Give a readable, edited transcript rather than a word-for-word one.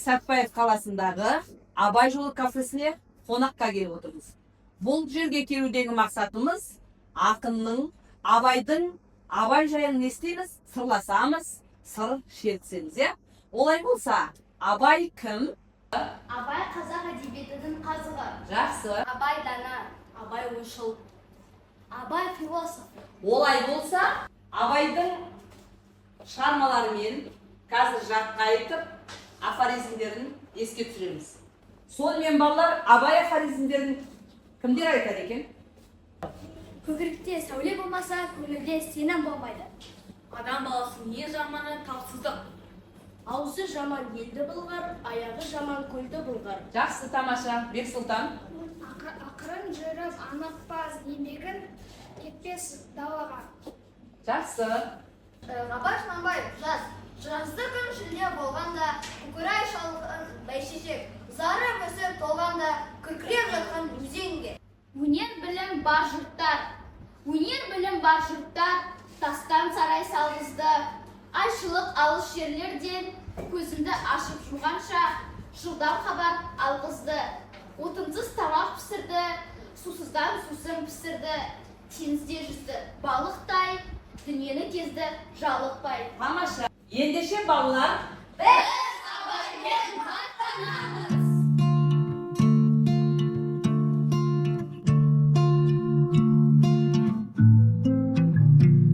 Сәтпаев қаласындағы «Абай жолы» кафесіне қонаққа келіп отырмыз. Бұл жерге келудегі мақсатымыз ақынның, Абайдың, Абай жайын не істейміз? Сырласамыз, сыр шертісеміз, иә. Олай болса, Абай кім? Абай — қазақ әдебиетінің қазығы. Жақсы. Абай — дана. Абай — ойшыл. Абай — философ. Олай болса, Абайдың шығармаларымен қазір жатқа айтып, афоризмдерін еске түсіреміз. Сонымен, балалар, Абай афоризмдерін кімдер айтады екен? Көкіректе сәуле болмаса, көңілде сенім болмайды. Адам баласының ең жаманы — тапсыздық. Аузы жаман елді былғар, аяғы жаман көлді былғар. Жақсы, тамаша. Бексұлтан. Ақырын жүріп анық бас, еңбегің кетпес далаға. Жақсы. Абай Құнанбаев. Жаз. Жазды күн шілде болғанда, көкорай шалғын бәйшешек ұзарып өсіп толғанда, күркіреп жатқан өзенге. Өнер білім бар жұрттар, өнер білім бар жұрттар тастан сарай салғызды. Айшылық алыс жерлерден көзімді ашып жұмғанша жылдам хабар алғызды. Отынсыз тамақ пісірді, сусыздан сусын пісірді. Теңізде жүзді балықтай, дүниені кезді жалықпай. Тамаша. Ендеше, балалар, Біз Абаймен мақтанамыз.